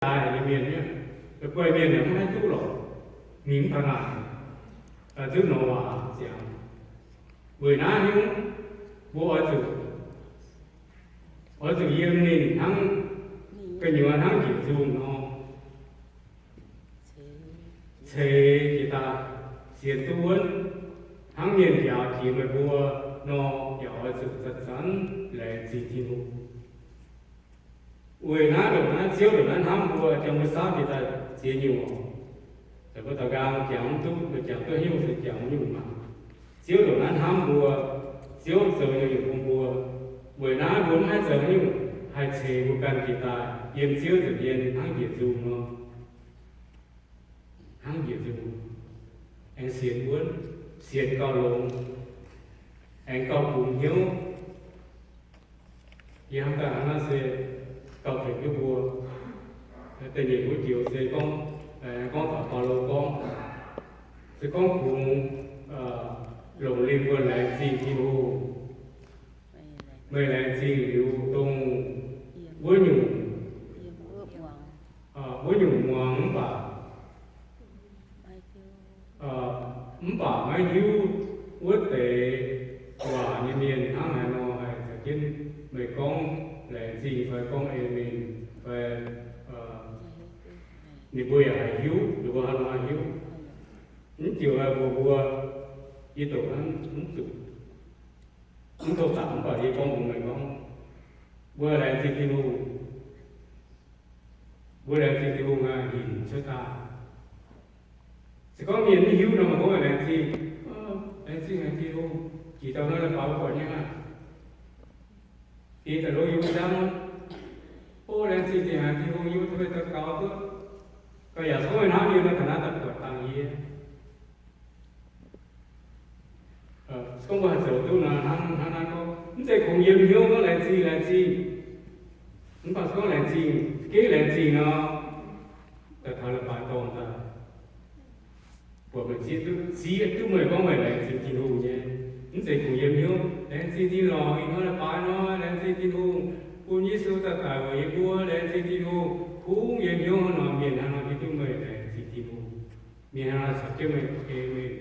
daaih nyei mienh, guei mienh yaac mv haih duqv lorqc, mingh mv taux naaic, zuqc Noyaa ziangx. Weic naaiv nyungc, mbuo oix zuqc, oix zuqc yiem ninh hnangv gu'nyuoz hnangv njiec nzungh nor, ceix jiez daaih sienx duqv wuonv, hnangv mienh njaaux jiex meih mbuo nor, yaac oix zuqc zanc-zanc laengz zingh Tin-Hungh. Weic naaiv ndongc naaiv Ziouv ndongc naaiv hnamv mbuo, jangx mbuo saauv jiez daaih ziex nyungc oc. Mbuo daux nqaang jangx mv duqv, jangx duqv haaix nyungc se jangx nyungc maah. Ziouv ndongc naaiv hnamv mbuo, Ziouv zoux nyungc-nyungc bun mbuo. Weic naaiv mbuo mv haih zoux haaix nyungc, haih ceix mbuo ganh jiez daaih yiem Ziouv nza'hmien hnangv njiec nzungh nor. Hnangv njiec nzungh, aengx sienx wuonv, sienx gauh longx, aengx gauh bungx hnyouv. Yie hnamv daaih hnangv naaiv se gauh tengx duqv mbuo. Da'nyeic wuov joux se gorngv, gorngv taux Baulo gorngv, se gorngv kungx longc lingh wuonh laengz zingh Tin-Hungh, meih laengz zingh liuz dongh wuov nyungc, wuov nyungc muangx mv baac mv baac maiv hiuv wuov deix waac nyei mienh hnangv haaix nor haih caux jienv meih gorngv laengz zingh fai gorngv aamen fai ninh mbuo yaac haih hiuv, ninh mbuo hnangv nor haih hiuv. Mv ziouc mbuox mbuo, yie doqc hnangv mv zuqc, mv tong zaangc mv baac yie gorngv bun meih gorngv, mbuo laengz zingh Tin-Hungh, mbuo laengz zingh Tin-Hungh hinc cuotv daaih. Se gorngv mienh mv hiuv nor, meih gorngv laengz zingh, laengz zingh haic Tin-Hungh, jiex dauh naaiv leiz-baaix buatc nyei aqv. Diex daaih longx yie mbuo nzangv, o, laengz zingh diex haic Tin-Hungh, yie mbuo duqv meih daux gaux duqv. Gauh yaac se gorngv meih hnamv yie nor, taux naaiv daaih buatc dangh yie. Se gorngv mbuo haih zoux duqv nor, hnangv naaiv gorngv, mv zeiz kungx yiem hnyouv gorngv laengz zingh, laengz zingh. Mv baac se gorngv laengz zingh, za'gengh laengz zingh nor, daaih taux leiz-baaix dorngh daaih, buatc meih zieqv duqv, zieqv duqv meih gorngv meih laengz zingh Tin-Hungh nyei. Mv zeiz kungx yiem hnyouv laengz zingh Tin-Hungh, ih hnoi leiz-baaix nor laengz zingh Tin-Hungh, bun Yesu daaih daic weic yie mbuo, laengz zingh Tin-Hungh. Kungx yiem hnyouv nor, mienh hnangv nor hiuv duqv meih laengz zingh Tin-Hungh. Mienh hnangv nor caux jienv meih aamen.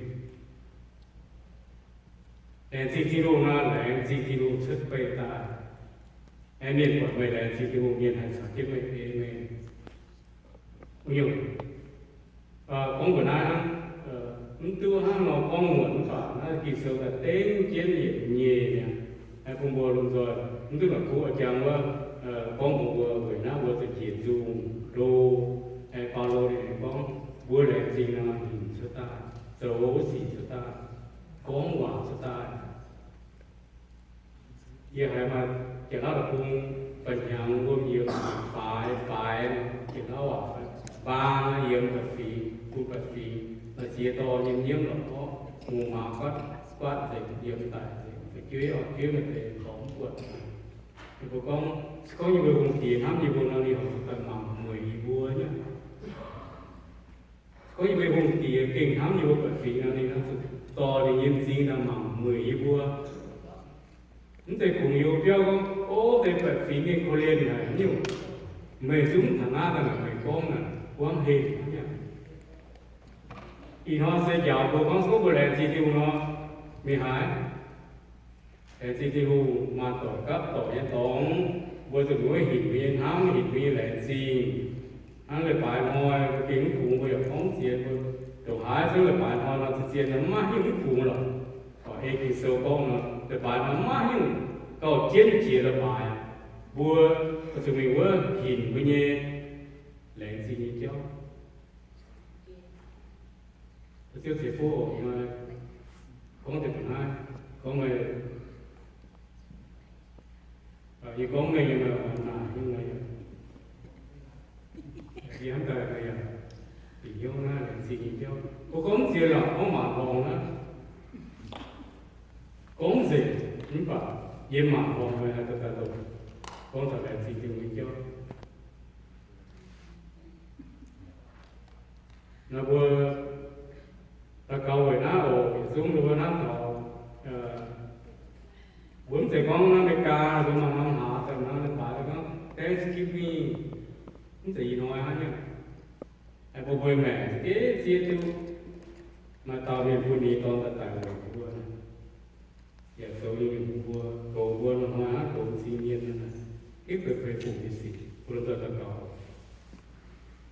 Laengz zingh Tin-Hungh nor, laengz zingh Tin-Hungh cuotv beih daaih. Aengx mienh buatc meih laengz zingh Tin-Hungh, mienh haih caux jienv meih aamen. Wuov nyungc, gorngv mbuox naaiv hnangv, mv duqv hnangv nor gorngv muonc mv baac naaiv Ging-Sou daaih dengv jienv yietc nyeic mi'aqv. Bun mbuo lomh nzoih mv duqv la'kuqv jangx wuov, gorngv mbuox mbuo weic naaiv mbuo zuqc njiec nzungh lo. Baulo ninh gorngv mbuo laengz zingh nor hinc cuotv daaih, zoux sic cuotv daaih, gorngv waac cuotv daaih. Yie haiz maaih Janx-Lauv deic-bung ba'hnyangx wuom yiemx faix, faix Janx-Lauv waac, mbaang yiemx baeqc fingx, bun baeqc fingx, maaih ziex dorh nyei nyiemv lorqc orqv, mungz maaz guatv guatv nzengc, yiemx daic nzengc, fu'jueiv orqv jueiv maaih deix lorz mv buatc. Ninh mbuo gorngv, se gorngv yie mbuo hungh diex hnamv yie mbuo nor, ninh horpc zuqc daaih mangc mueic yie mbuo nyei. Gorngv yie mbuo hungh diex gengh hnamv yie mbuo baeqc fingx nor, ninh hnamv zuqc dorh ninh nyei m'zing daaih mangc mueic yie mbuo. Mv zeiz kungx yie mbuo biauv gorngv, o, deix baeqc fingx gengh korv-lienh haic nyungc. Meih zungv taux naaiv daaih naaic meih gorngv naaic, wuov heh hnangv nyungc. Ih hnoi se njaaux mbuo gorngv, se gorngv mbuo laengz zingh Tin-Hungh nor, mingh haaix? Laengz zingh Tin-Hungh, maanc doic gapv doic nyei dorngx, mbuo zuqc mueiz hinc mbuo nyei hnamv, hinc mbuo nyei laengz zingh. Hnangv leiz-baaix hnoi mbuo gengh mv kungx, mbuo yaac gorngv zien mbuo ndongc haaix zungv leiz-baaix hnoi nor, zien-zien nor maiv hiuv mv kungx lorqc. Oc, ei Ging-Sou gorngv nor, leiz-baaix hnoi maiv hiuv, gauh jienv jiex leiz-baaix. Mbuo zuqc mingh wuov hinc mbuo nyei laengz zingh nyei jauv. Ziouv ceix fuqv oc, gorngv deix mbuo naaiv, gorngv meih, yie gorngv mengh nyei, meih oix naaic nyei, yie hnamv daaih meih yaac bieqc hnyouv naaiv laengz zingh nyei jauv. Mbuo gorngv mv ziex lorqc, gorngv mangc horngh naaiv, gorngv nzengc, mv baac yie mangc horngh meih haih daaih longc gorngv taux laengz zingh Tin-Hungh nyei jauv. Naaiv mbuo daux gaux weic naaiv oc, yietc zungv mbuo hnamv taux, mbuo mv zeiz gorngv naaiv America, mbuo maaih norm hlaax daaih naaiv leiz-baaix gorngv Thanksgiving, mv zeiz ih hnoi hnangv. naaiv, haih bun mbuo maengc za'gengh zieqv duqv maaih dauh mienh bun ninh dorn daaih daic weic mbuo, yaac zoux nyungc-nyungc bun mbuo, goux mbuo, hnangv nor hnoi aqv goux m'zing mienh, gengh fei fei fungc nyei sic bun mbuo daux gaux.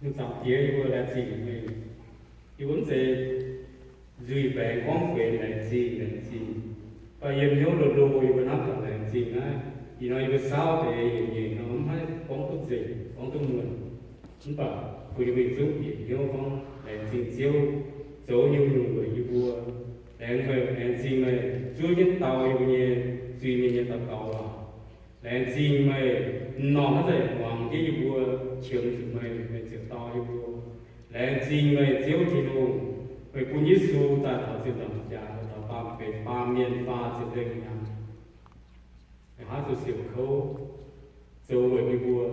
Ih zanc Diex, yie mbuo laengz zingh meih. Yie mbuo mv zeiz nzuih baengx gorngv benx laengz zingh, laengz zingh. Mv baac yiem hnyouv ndo ndo yie mbuo hnamv taux laengz zingh naaiv. Ih hnoi yie mbuo saauv deix yietc nyeic nor mv haih gorngv duqv nzengc, gorngv duqv muonc. Mv baac bun yie mbuo yietc zungv bieqc hnyouv gorngv laengz zingh Ziouv zoux nyungc-nyungc weic yie mbuo. Laengz meih, laengz zingh meih zuov jienv dau yie mbuo nyei zuiz-mienh nyei daux gaux waac. Laengz zingh meih m'normh haaix zanc muangx jienv yie mbuo, qiemx zuqc meih, meih ziouc dau yie mbuo. Laengz zingh meih Ziouv Tin-Hungh, meih bun Yesu daaih taux zinh ndaangc jaax, taux baamh benx baamh mienh faah ziepc lengh hnyangx, haaix zuqc siouc kouv, zoux weic yie mbuo.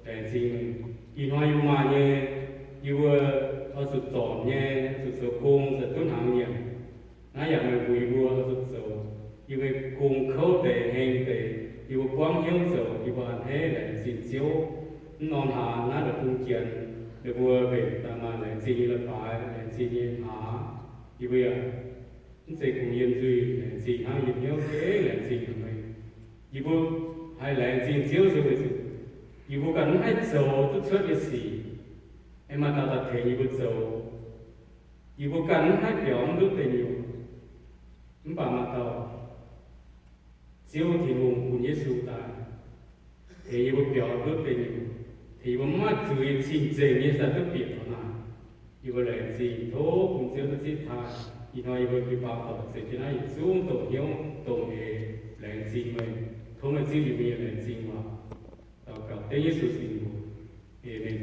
Laengz zingh meih. Ih hnoi yie mbuo maaih nyei, yie mbuo oix zuqc zornc nyei, zuqc zoux gong, zoux duqv hnaangx nyiemc. Naaiv yaac meih mbuox yie mbuo oix zuqc zoux. Yie mbuo gong kouv deix, heng deix, yie mbuo buangv hnyouv zoux, yie mbuo a'hneiv laengz zingh Ziouv. Mv norm hlaax naaiv la'bung janx, ninh mbuo mbenc daaih maaih laengz zingh nyei leiz-baaix, laengz zingh nyei hlaax. Yie mbuo yaac mv zeiz kungx yiem nzuih laengz zingh hnangv, yiem hnyouv gengh laengz zingh meih. Yie mbuo haih laengz zingh Ziouv se weic zuqc yie mbuo ganh mv haih zoux duqv cuotv nyei sic, aengx maaih dauh daaih tengx yie mbuo zoux. Yie mbuo ganh mv haih biaux mv ndutv deic nyuoqc, mv baac maaih dauh Ziouv Tin-Hungh bun Yesu daaih tengx yie mbuo biaux ndutv deic nyuoqc, tengx yie mbuo mv maaih zuiz cing-nzengc nyei daaih duqv bieqc taux naaic. Yie mbuo laengz zingh, tov bun Ziouv duqv zipv taaih. Ih hnoi yie mbuo jiu-baang doic zeix jienv naaiv yietc zungv dongh hnyouv dongh eix laengz zingh meih. Tov meih zipv yie mbuo nyei laengz zingh waac. Daux gaux dengv Yesu nyei mbuox. Aamen.